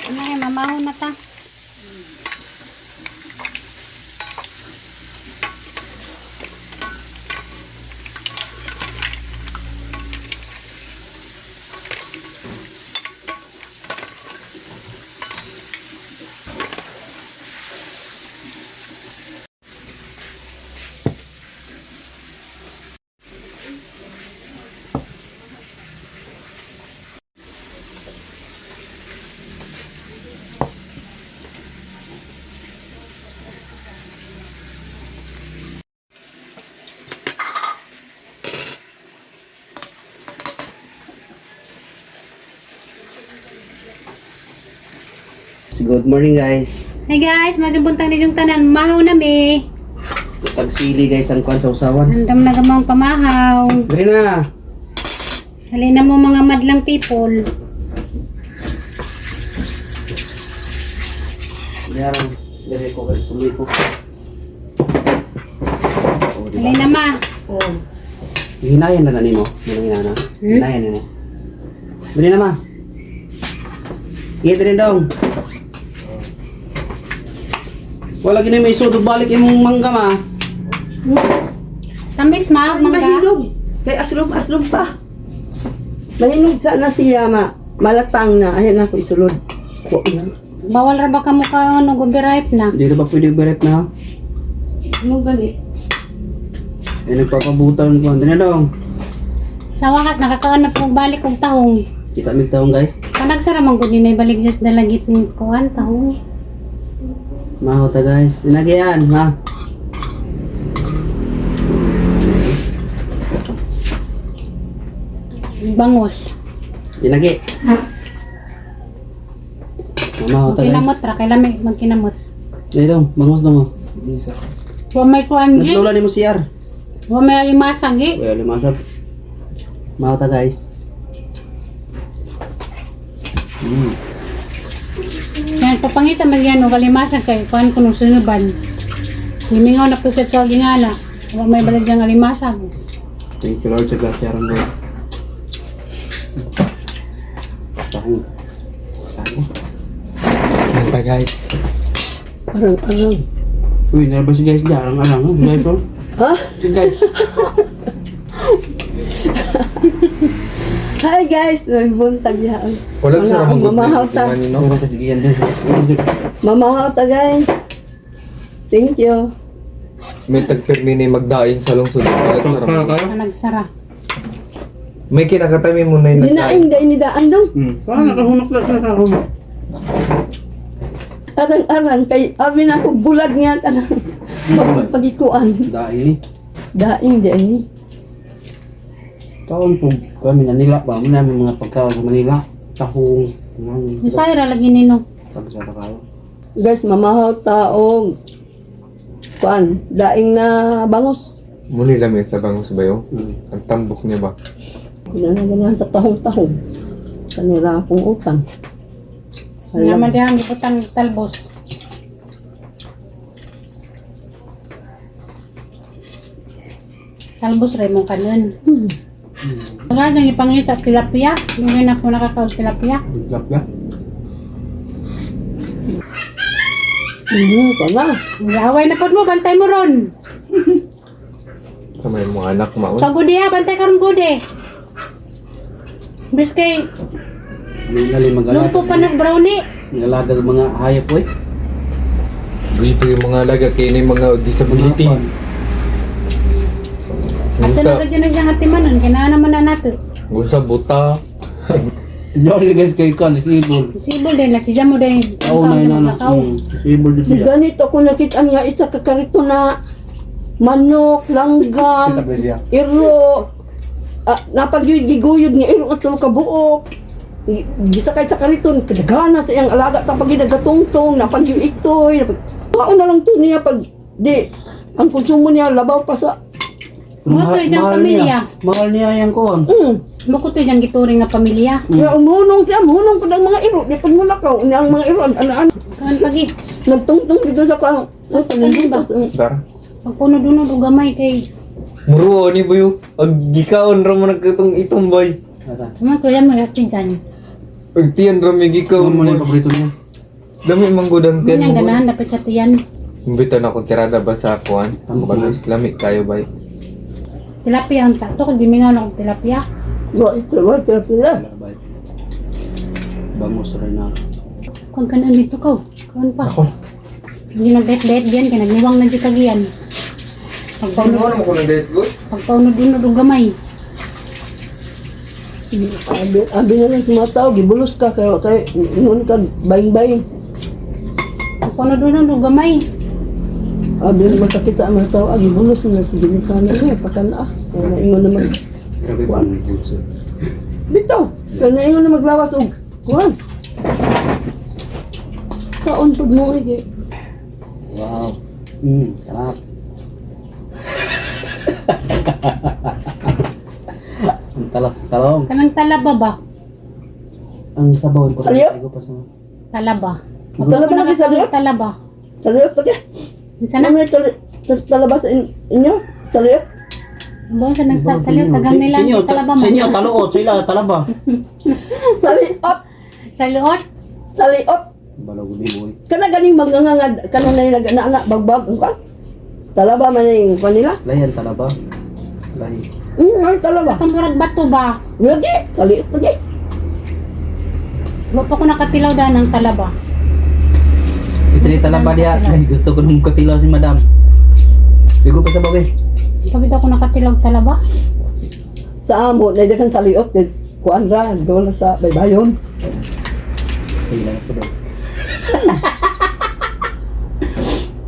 Ano yan, mamaho na ta. Good morning, guys. Hi guys, majubuntang ni yung tanan, mahaw na mi. Pagsili guys ang kwan sa usawan. Andam na gamang pamahaw. Dali na. Halina mo mga madlang people. Meron. Dali ko kay tuloy ko. Oh, di ba? Halina ma. Oh. Hinayan na na nimo. Hinayan na. Hinayan nimo. Dali na ma. Iya dali dong. Wala gini may sudog balik imong mangga ma. Tamis ma, Ay, mangga. mahinog. Kay aslom, aslom pa. Mahinog sana siya, ma. Malatang na. Ayan ako isulod. Ko na. Bawal ra ba ka mukha ano, gubiripe na. Hindi na ba pwede berep na? Ano gani? Eh nagpapabutan ko. Dali na dong. Sa wakas nakakaon na po balik og tahong. Kita mig taong guys. Panagsara man gud ni balik just dalagit ning kuan tahong. Maho ta guys. Inagyan ha. Bangos. Inagi. Mamaho ta guys. Magkinamot ra kay lami magkinamot. Dali dong, bangos dong. Oh. Wa may kuan gi. Naslola nimo CR. Wa may alimasag gi. Well, limasag. Maho ta guys. Yan papangita man yan og alimasag kay kuan kuno sunuban. Gimingaw na po sa tiyog ingana. Wa may baladyang alimasag. Thank you, Lord, sa grasya ron, Lord. Tahong. Tahong. Kanta guys. Parang arang. Uy, nalabas si guys dyan. Arang-arang. Oh, guys, oh. Ha? Si guys. Hi guys, may buntag yan. Wala sa ramang Mamahaw ta. No? Ano ka sige yan din. Mamahaw ta guys. Thank you. May tagpirmi ni magdaing sa lungsod. Wala sa ramang. Na nagsara. May kinakatami mo na yung nagdaing. Dinaing dahil nidaan dong. Parang nakahunok na nakahunok. Arang-arang kay abi na ako bulad nga tanang pagikuan. Dahil ni. Daing dahil ni. Taon po kami Manila ba? Muna namin mga pagkaon sa Manila. Tahong. Bisaya ra lagi nino. Pagsara kayo. Guys, mamahaw ta og kuan, daing na bangos. Muli lang may sa bangus ba yun? Mm. Ang tambok niya ba? Ganahan sa tahong-tahong. Kanira akong utang. Nga Alam. man dihang gibutang talbos. Talbos ra imong kanon. Mga nang ipangita tilapia, lungin ako nakakaon tilapia. Gap ya. Ka na. Away na pod mo, bantay mo ron. Sa may mga anak maon. Sa gudi ha, bantay karon gudi. Biskay, Nilali mag-alaga. lumpo pa nas brownie. Nilalaga ng mga hayop oy. Gusto yung mga alaga kay ni mga disability. At Gusto, talaga dyan na siya nga timanon, kinaan naman na nato. gusto buta. Jolly guys kay Con, disable. Sibol din na si Jamo din. Oo na yun na. Disable din Di siya. ganito ko nakita nga isa ka karito na manok, langgam, Kita ba siya? iro, ah, napagyud giguyod nga iro at tulo ka buok. Gita kay sa kariton, kadagana sa iyang alaga ta pag nagatungtong, napagyud itoy. Mao na lang to niya pag di ang konsumo niya labaw pa sa Mga to diyang Mahal pamilya. niya. Mahal niya yung kuwan. Muko to diyang gituring nga pamilya. Kaya umunong siya, umunong ko ng mga iro, di pag mula ka, unya ang mga iro, an Kaan pagi, nagtungtong dito sa kuang. Ay, Ano ba? Star. Pagpuno-duno og gamay kay Muro ni boyo. Ag gikaon ra mo nagkatong itong boy. Ata. Sama ko yan mo yati dyan. Ag tiyan ra may Ano gikaon. mo na yung boy. paborito niya? Dami man gud ang tiyan Yan mo. ganahan dapat sa tiyan. Imbita na akong tirada ba sa kuan? Tambok Bagus lami kayo bay. Tilapia ang tato kag gimingaw na og tilapia. Wa ito, wa ito, pila. Wala ba? Bangus rin na. Kung kanon dito ko. Kuan pa. Ako. Hindi nag-date-date diyan kay nagniwang na jud kagiyan. Pagpauno mo ko nang diet good? pagpaunod-unod og gamay. Abi, abi na lang sa mga tao, gibulos ka, kaya kay, ingon ka, baying-baying. Pagpaunod-unod og gamay. Abi na magkakita ang mga tao, ah, gibulos na, sige na sana niya, pakan ah. Kaya naingon na mag, Grabe po ang bulsa. bitaw, kaya naingon na maglawas og, kuwan. Kaon pag mo, eh. Wow. Sarap. Ang talak sa salong. Kanang talaba ba? Ang sabaw ko. Aliyot? Pa sa Talaba. Talaba na sa Nakakaon talaba. Taliyot pa ka. Minsan na Ano na talabas inyo? Taliyot? buong sa nagsa talyo tagang nila Sa inyo, ang talaba sa man. inyo, taluot. Sa ila, talaba. Taliyot! Sa luot. Taliyot! Balaw ko di boy. Kana ganing magngangangad, kana na yung nag-ana, bagbag, ang ka? Talaba man yung kanila? Layan, talaba. Lahi. Ay talaba. Atong murag bato ba? Lagi, taliyot lagi. Wa pa ko nakatilaw daan ang talaba. Ito ni talaba diha. Ay, gusto ko nung katilaw si madam. Bigo pa sa babe. Sabi daw ko nakatilaw talaba. Sa amo, na kan taliyot, eh, kuan ra, doon sa baybayon. Sa ila ko daw.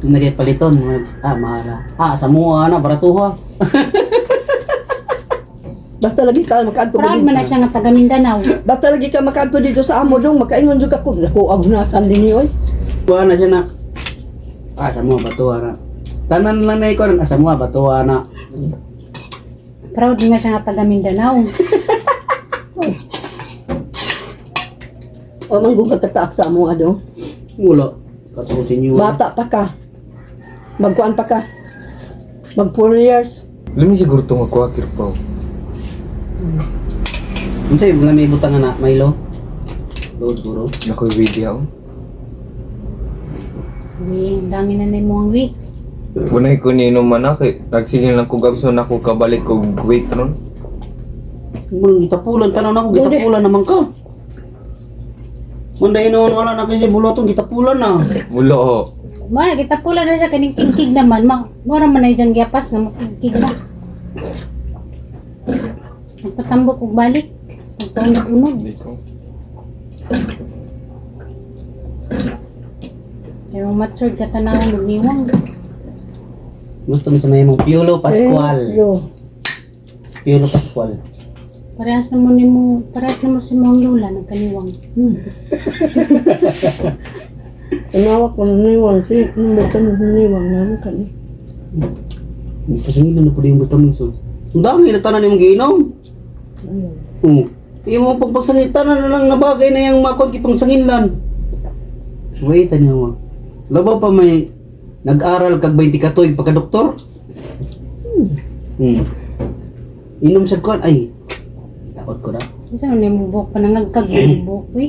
Yung nagay paliton, ah, mahala. Ah, sa mua na, baratuha. Basta lagi ka makaadto Proud man dito. na siya nga taga Mindanao. Basta lagi ka makaadto dito sa amo dong, makaingon jud ako. Naku, agunakan din oy. Kuha na siya na. Ah, sa mua, batuha na. Tanan lang na ikaw, ah, sa mua, batuha na. Proud nga siya nga taga Mindanao. O manggug ka kataak sa amo adong. Wala. Katusin niyo. Bata pa ka. Magkuan pa ka. Mag 4 years. Lami siguro tong kwakir pa. Unsa yung may butang na Milo? Load buro. Nakoy video. Wi, dangin na nimo ang wi. Unay ko ni inom man kay nagsigil lang ko gabson ako kabalik og weight ron. Mong gitapulan tanan ako gitapulan naman ka. Munday noon wala na kasi bulotong gitapulan na. Mulo oh. Mara kita pula na siya kaning tingkig naman. Ma, mura man na diyang giapas nga matingkig na. Nagpatambok og balik. Nagpaunod-unod. Dito. Pero matured ka tanawon og niwang. Gusto mo sa may mong Piolo Pascual. Yo. Piolo Pascual. Parehas na mo nimo, parehas na mo si mong lula nagkaniwang. Tanawa ko ng niwang. Si, nung niwang naman kani. Pasangilon na po yung butang so. Ang dami na tanan nimong giinom. Ayun. Oo. Imo pagpagsangil tanan na lang na bagay na yung makon kipangsanginlan. Wait ano mo. Labaw pa may nag-aral kag 20 ka tuig pagka doktor. Inom sa kuan ay takot ko na. Isa man nimo buhok pa nangagkag yung buhok wi.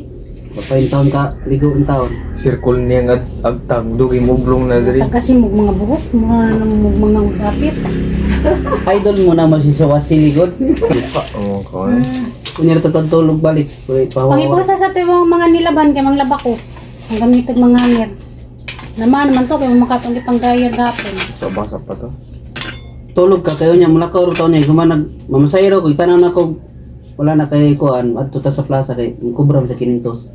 Papain taon ka, ligo ang taon. Circle niya nga agtang dugi mublong na diri. Tagas nimo og mga buhok, mura na mo og mga dapit. Idol mo naman si Sawasi Ligod. Oo, ko. Kunya ra tulog balik. Wala pa. Pangibusa sa tuwing mga nilaban kay manglaba ko. Ang gamitag mga hanger. Naman naman to kay makatong pang dryer gapon. Sa basa pa to. Tulog ka kayo niya mula ka taon niya gumanag mamasayro ko itanan ako wala na kay kuan adto ta sa plaza kay kubra sa kinintos.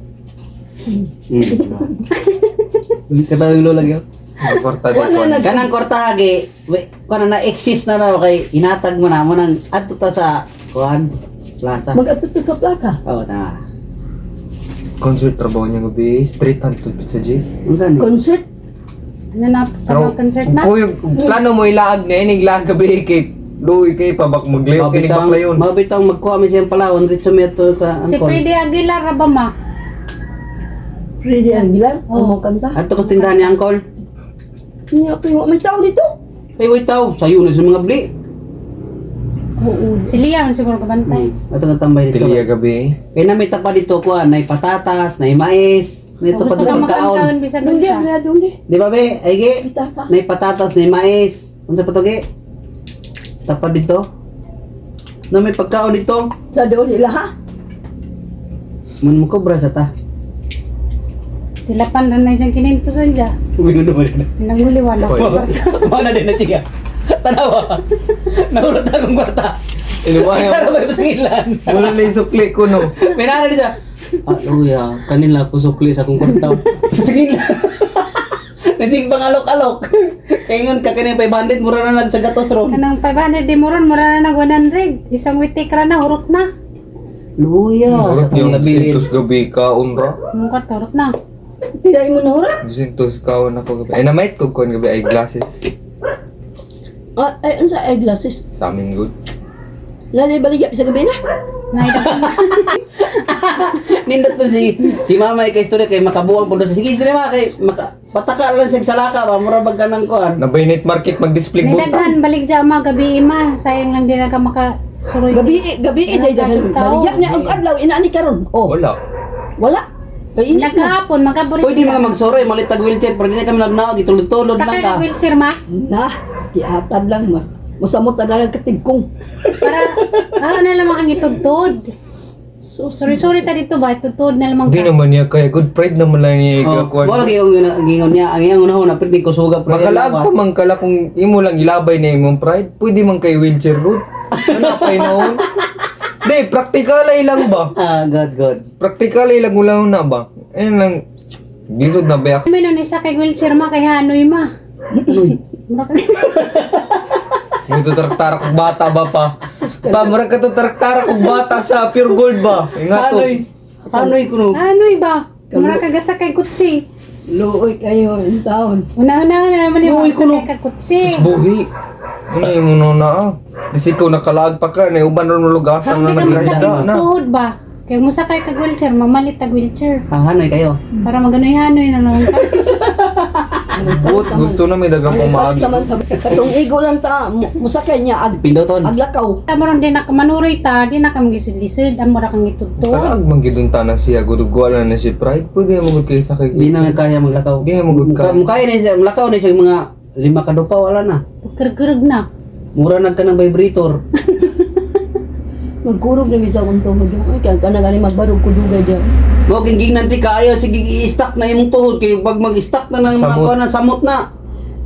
Katawa yung lola gyud. Kwarta di ko. Kanang kwarta hagi, kuan na exist na raw kay inatag mo na mo nang adto ta sa kuan plaza. Mag-ato to sa plaka. Oo, tama. Concert trabaho niya gabi, street hunt to sa Jis. Unsa ni? Concert. Ano na tabang concert na? Kung yung plano mo ilaag na inig laag gabi kay luoy kay pabak maglayo kay Mabitang baklayon. mabitang magkuha mi siyang Palawan diretso mi adto ka Si angkol. Freddy Aguilar ra ba ma? Freddy Aguilar. Oo. Ang mga kanta. Adto ko sa tindahan ni angkol. Niya kayo. May tao dito. Ay, wait tao, sayo na sa mga bli. Oo. Si Liam siguro kabantay. Ato nga tambay dito. Tiliya gabi. Kaya na may tapa dito kuan, nay patatas, nay mais, may Kung pa gusto dito ka pagkaon. makantaon bisag Dundi, unsa. wala dundi. Di ba be? Ay ge, Kita ka. nay patatas, nay mais. Unsa pa to ge? Tapa dito. Na may pagkaon dito. Sa doon nila ha. Man mo kobra sa ta. Tilapan ra na diyang kinintosan dya. Umingon naman na. Nanguliwan ako. Wala din na siya. Tanawa. Nahulot akong kwarta. Inuwa Tara ba pasangilan? Wala na yung sukli ko no. Minara dito. Ah, luya. Kanila ko sukli sa akong kwarta. Pasangilan. Nating pang alok-alok. Kaingon ka kini 500 mura na nagsagatos ron. Kanang 500 di mo ron, mura na nag 100. Isang witik ra na, hurot na. Luya. Sa Murot akong yung labilin. sintos gabi kaon ra. Mungkat, hurot na. Pila mo na ora. Sintos kaon ako gabi. Ay namait ko kon gabi ay glasses. Ah, ay, ano sa eyeglasses? Sa amin good. Lalay baligya sa gabi na. Naida Nindot na si si mama kay istorya kay makabuang po sa sige sige ma kay maka, pataka lang siya sa salaka ba mura bag kanang kuan. Nabay night market mag-display buta. Nidaghan balik dya ma gabi ima. Sayang lang di na ka makasuroy. Gabi, gabi, day daghan. Baligya niya og adlaw ina ni karon. Oh, Wala. wala. Kay init na. Nagkahapon, magkaburi Pwede mga magsuroy malit tag wheelchair pero di na kami nagnaog itulod-tulod Sa lang kay ka. wheelchair ma. Na, giatad lang mas masamot na lang katigkong. Para ano na lamang ang itugtod. So, Sorry, sorry ta dito ba? Itugtod na lamang Hindi ka. naman niya kaya good pride naman lang niya Oh, ikakuan. wala kay yung gingon niya ang iyang unahon na perti ko suga pero Makalaag pa man kala kung imo lang ilabay na imong pride, pwede man kay wheelchair good. Ano kay noon? Di, practical ay lang ba? Ah, God, God. Practical ay lang wala na ba? Ayun lang. Lisod na ba? May nun isa kay wheelchair ma, kay Hanoy ma. Mura ka- Yung tutartarak og bata ba pa? Pa, murag ka tutartarak og bata sa pure gold ba? Ingat to. Hanoy. Hanoy kuno. Hanoy ba? Mura ka gasa kay kutsi. Luoy kayo in taon. Una-una na naman yung Luoy mga ko no. sakay kay kutsi. Tapos buhi. Ano yung muna na ah. Kasi ikaw nakalaag pa ka, na uban ron lugasan Hindi na ka nagkahida magsakay na. tuhod ba? Kaya mo sakay kag wheelchair, mamalit tag wheelchair. Ah, hanoy kayo. Para maganoy-hanoy na lang ka. Buot gusto na may dagang pamaagi. Taman sa katong igo lang ta musakay niya ag Pindoton. aglakaw. Tamo ron din ako manuroy ta, di na ka magisid-lisod, amo ra kang itudto. Kalaag man gid unta na siya gud wala na si pride. Pwede mo gud kay sakay. Di na may kaya maglakaw. Di na magud kaya. Mukaya na siya, maglakaw na siya mga lima ka dupa, wala na. Pagkargarag na. Mura na ka ng vibrator. Magkurog na misa akong tuhod. Ay kay kana gani magbarog ko dugay diyan. Mo ginggingnan ti kaayo sige i-stack na imong tuhod kay pag mag-stack na ng mga Samot. kuan na samot na.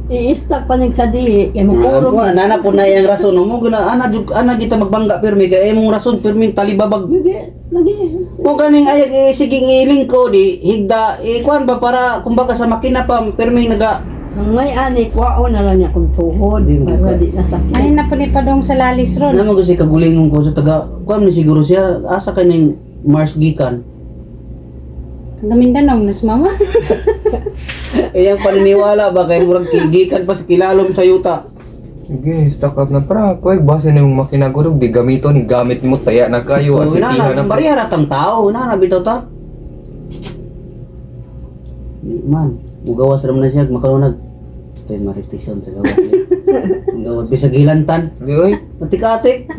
I-stack pa ning sa dihi kay magkurog. Mo nana po na iyang rason mo guna ana jud ana kita magbangga pirmi kay imong rason pirmi talibabag. Lagi, lagi. Mo ganing ayag eh, sige ngiling ko di higda ikuan ba para kumbaga sa makina pa pirmi naga Ngay ani kuwaon na lang niya akong tuhod Di mo para ka. di na sakit. Ano na po ni padong sa lalis ron. Namo kasi kagulingon ko sa taga kuan ni siguro siya asa kay ning Mars gikan. Sa Mindanao, mas mama. Iyang paniniwala ba kay murag gikan pa sa kilalom sa yuta. Sige, stock up na pra. Kuy base ni mong makina gud di gamito ni gamit mo taya na kayo Oh, asitihan na na. bariya ratang tao na na bitaw ta. Di man, mugawas ra man na siya makalunag. Tay maritison sa gawas. Mugawas bisag gilantan. Di oy. Atik-atik.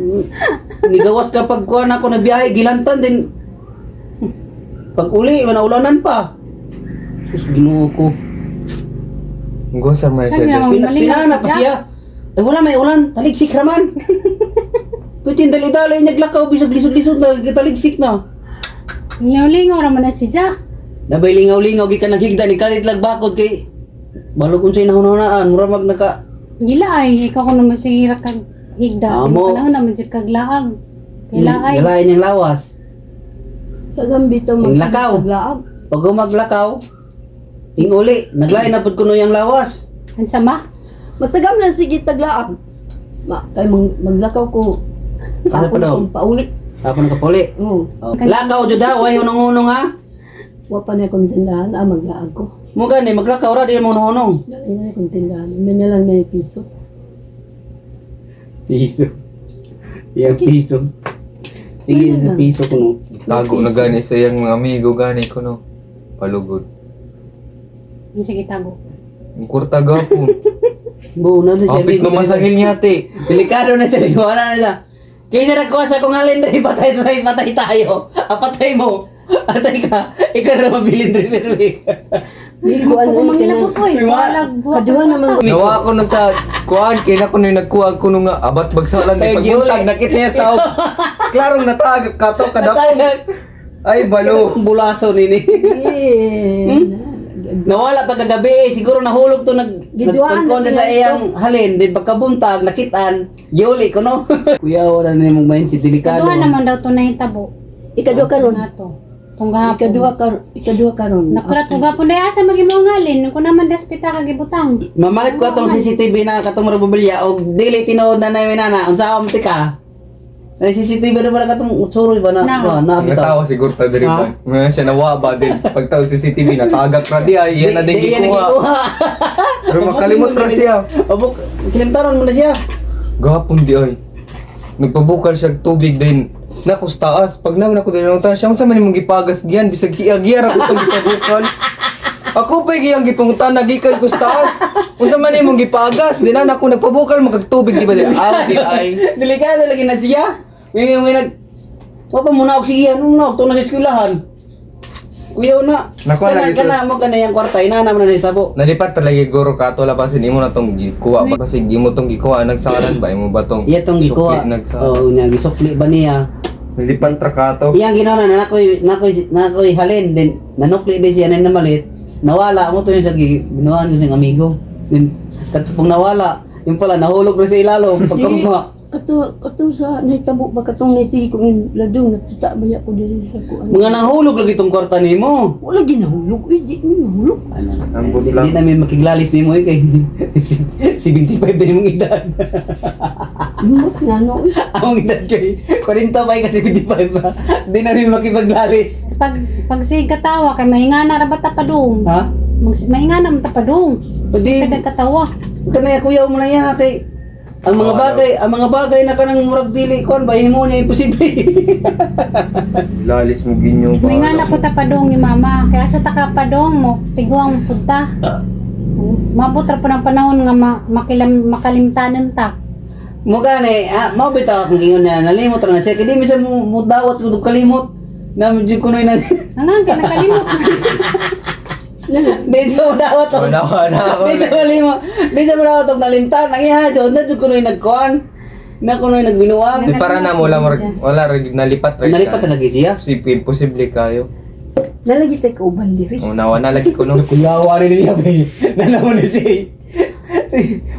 Nigawas ka pag kuan ako na biyahe gilantan din. Pag uli, manaulanan pa. Sus, Ginoo ko. Gosa man Sabi siya. naman, Malingaw Pinana pa siya. siya. Eh wala may ulan, taligsik raman. Pwede dali-dali naglakaw bisag lisod-lisod na gitaligsik na. Lingaw-lingaw raman na si Ja. Nabay lingaw-lingaw gikan naghigda ni kalit lag bakod kay balog unsay nahunahunaan mura mag naka Gila ay, ikaw ko naman sigira kag higda. Amo. Amo. Panahon naman jud kag laag. Kay laay. Galain niyang lawas. Sa gambito Ang lakaw. Laag. Pag umaglakaw, ing uli, naglain na pud kuno yang lawas. Ang sama. Matagam lang sige taglaag. Ma kay maglakaw ko. Ano pa Tapon daw? akong pauli. Tapon ka puli. Oo. Oh. Lakaw jud ha, way hunong-hunong ha. Wa pa na akong tindahan, ah, maglaag ko. Mo gani maglakaw ra di mo hunong. Dali na akong tindahan. May na lang may piso. Piso. Yang piso. Sige, Wala na. piso kuno. Tago na gani sa iyang mga amigo gani ko no. Palugod. Ang sige tago. Ang kurta gapon. Buo na siya. Apit na masangil niya te. Delikado na siya, wala na siya. Kaysa nagkuha sa kung alin dre, patay tayo, patay tayo. Apatay mo. Atay ka. Ikaw na mabilin dre, pero Ko Pag mangilabot oy, walag buwa. Kaduha naman. Nawa ko no sa kuan kay na ko no nagkuha ko no nga abat bagsalan di Ay, pagbuntag giuli. nakit niya sa klarong natagak ka to kada ay balo. Bulaso nini. Eh. Nawala pa kagabi eh. Siguro nahulog to nag Giduhaan nagkonde na sa niya iyang halin. Din pagkabuntag, nakitaan, giuli ko no. Kuya, wala na mong main si delikado. Kaduha naman daw to nahitabo. Ikaduha karon. Nga to. Tungga Ikaduha karon. Ikaduha karon. Nakurat ko gapon day asa magimo ngalin ko naman despita ka gibutang. Mamalit ko atong CCTV na katong Rebubilya og dili tinuod na namin nana unsa akong tika. Ay CCTV na ba na katong utsuroy ba na Na. na, na bitaw. Natawa siguro ta diri ba. Nga siya nawa ba din pagtaw sa CCTV natagak ra di ay yan na din Di- di yan gikuha. gikuha. Pero makalimot ra siya. Obok kilimtaron mo na siya. Gapon di ay. Nagpabukal siya og tubig din. Nakus taas. Pag nang nako din ang taas, siya unsa man imong gipagas giyan bisag giya ra ko tong gipabukal. Ako pa giyang gipangutan nagikan ko sa taas. Unsa man imong gipagas? Di na nako nagpabukal magkag tubig di ba di? Ah, di ay. Delikado lagi na siya. May may nag Wa pa muna og sige ano na to na sa eskwelahan. Kuya na. Nako, Kana lagi to. kana mo kana yang kwarta ina naman na tabo. Nalipat talaga guro kato la basin imo na tong gikuha basig imo tong gikuha nagsalan ba imo ba tong Iya tong gikuha. sukli nagsalan. Oh, nya gisukli ba niya? Nalipat ra kato. Iyang ginawa na nakoy halin din nanukli din siya na namalit. Nawala mo to yung sa binuhan ko siyang amigo. Din katupong nawala, yung pala nahulog na sa ilalom pagkamuha. Kato kato sa nahitabo ba katong niti kong ladong nakita ba ya ko diri sa kuan. Mga nahulog lagi tong kwarta nimo. Wala ginahulog, eh, di mi nahulog. Ano? Ambot Di, lang. di namin makiglalis nimo eh kay 75 na imong edad. Ambot nga no. Eh. Among edad kay 40 pa ka 75 ba. Di namin makipaglalis. Pag pag sige katawa kay maingana ra ba ta padung? Ha? Mag maingana man ta padung. Di Kada katawa. kanaya kuya mo na iya kay ang mga Oo, bagay, ang mga bagay na kanang murag dili kon ba himo niya imposible. Lalis mo ginyo ba. Maingana po ta padung ni mama. Kaya sa taka padung mo tiguang mo punta. Mabot ra po ng panahon nga makilam, makalimtanan ta. Mukha ni, mao bitaw akong gingon niya, nalimot ra na siya. Kaya di minsan mo, mo dawat ko kalimot. Na medyo kunoy na. Ang ang nakalimot. Di siya mo dawat. Wala na ako. Di siya malimot. Di siya mo dawat og nalimtan. Ang iha jud na jud kunoy nagkuan. Na kunoy nagbinuang. Di para na mo wala wala ra gid nalipat ra. gid Nalipat kayo. na lagi siya. Si imposible kayo. Nalagi tayo kauban diri. O nawa na lagi ko no. Kuyawa rin niya ba. Nanaman ni siya.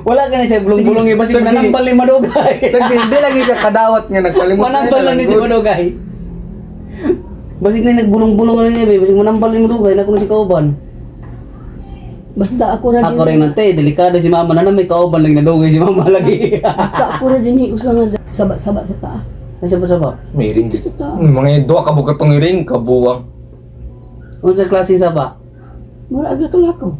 Wala ka na siya bulong-bulong iba si Sige. mananampal ni Madugay. Sagdi, hindi lagi siya kadawat nga nagkalimot. Manambal lang ni si Madugay. Basig na nagbulong-bulong na niya, ba? Basig manambal ni Madugay na kuno si kauban. Basta ako ra Ako rin nante, delikado si mama na na may kauban lang nadugay si mama lagi. Basta ako ra din usa nga saba-saba sa taas. Ay, saba saba. May ring dito. Mga duha ka bukat tong ring kabuwang. Unsa klase saba? Mura agad ko ako.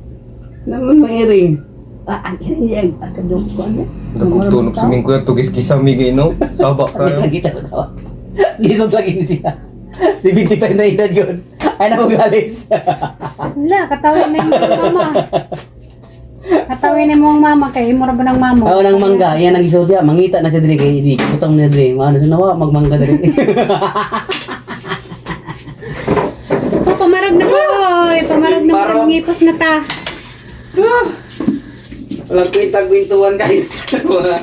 Naman may ring. Ah, ang hindi ay akadong ko ano. Dagkog tunog sa ming kuya tugis kisami gay no. Saba kayo. Lagi kita ko. Lisod lagi ni siya. Si 25 na edad yun. Ay na maglalis. Wala, katawin na yung mama. Katawin na mo ang mama kay imo ra ba ng mama? Ako ng mangga, yan ang gisod niya. Mangita na siya diri kay di putong niya diri. Maano siya nawa magmangga diri. Oh, pamarag na boy. Pamarag na Paro. marag ngipos na ta. Walang kwentang kwentuhan guys. Mga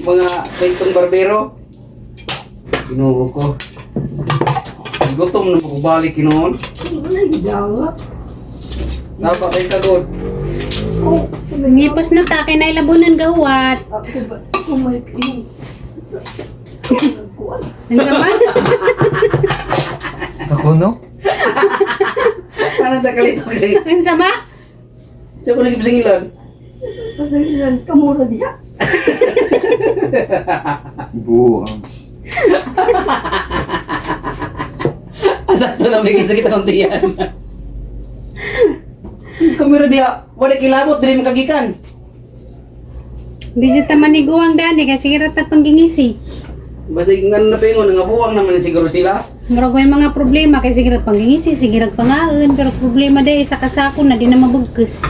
mga kwentong barbero. Kinuho ko. Gutom na makubalik kinoon. Wala gidawa. Napa kay kagod. Oh, Ngipos na ta kay nailabunan gahuwat. ako ba ako may yung kuan. Ang sama? Ako no. Ano ta kalito kasi? Ang sama? Siya ko nagibsingilan. Basta ilan kamura diha. Buwang. Asa to na may kita konti yan. Kamera diha, wala kilabot diri makagikan. Bisita maniguang dani kay sige ra ta panggingisi. Basig nga na pingon nga buwang naman siguro sila. Murag may mga problema kay sige ra panggingisi, sige ra pangaon, pero problema day sa kasako na di na mabugkos.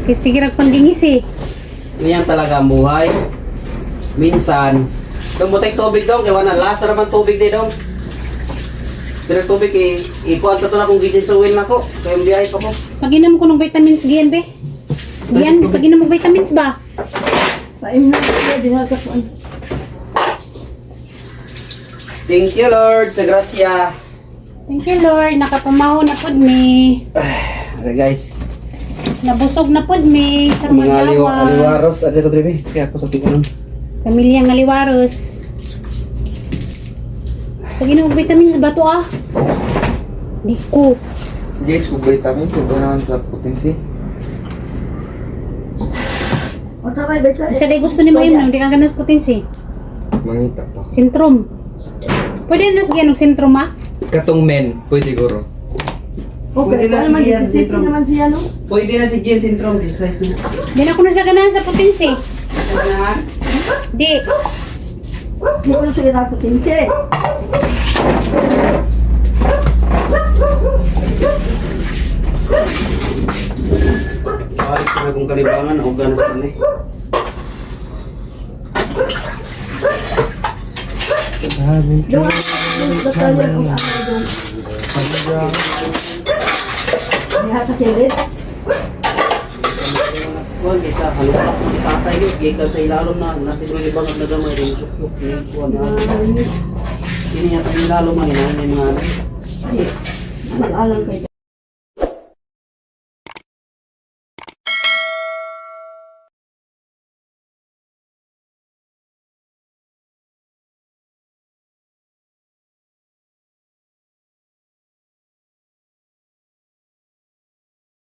Kay sige ra panggingisi. Ganyan talaga ang buhay. Minsan, tumutay tubig dong, kaya wala, lasa naman tubig di dong. Pero tubig, eh, ikuan to na kung gisin sa wheel na ko. Kaya yung biyahe pa ko. Paginom ko ng vitamins giyan be. Giyan, paginom mo vitamins ba? Paim na siya dinha sa kuan. Thank you Lord, sa grasya. Thank you Lord, nakapamaho na pud mi. Okay guys, Nabusog na pud mi. Sa mga aliwa, aliwa, aliwaros, ada ko dribe. Kaya ako sa tingnan. Pamilya ng aliwaros. Paginom mo vitamins ba to ah? Di ko. Guys, kung vitamin sa naman sa potensi. O tama ba siya? Isa day gusto ni Mayom nang di ka ganas potensi. Mangita pa. Sintrom. Pwede na sige og sintrom ah. Katong men, pwede guro. Okay, Pwede na para man siya, sisipin syndrome. naman siya no. Pwede na si Jen Syndrome. Di na ko na siya ganahan sa potensi. Di. Di ko na siya napotente. Balik sa akong kalibangan, o ganas pa ni. Yung ang ang ang Diha sa kilit. Kuan kaysa halupa ko si tatay yun, gikan sa ilalom na nasa mga libangan na gamay rin sukyok ni kuan na. Ini yata yung ilalom man ina mga ano. Ay, alang kay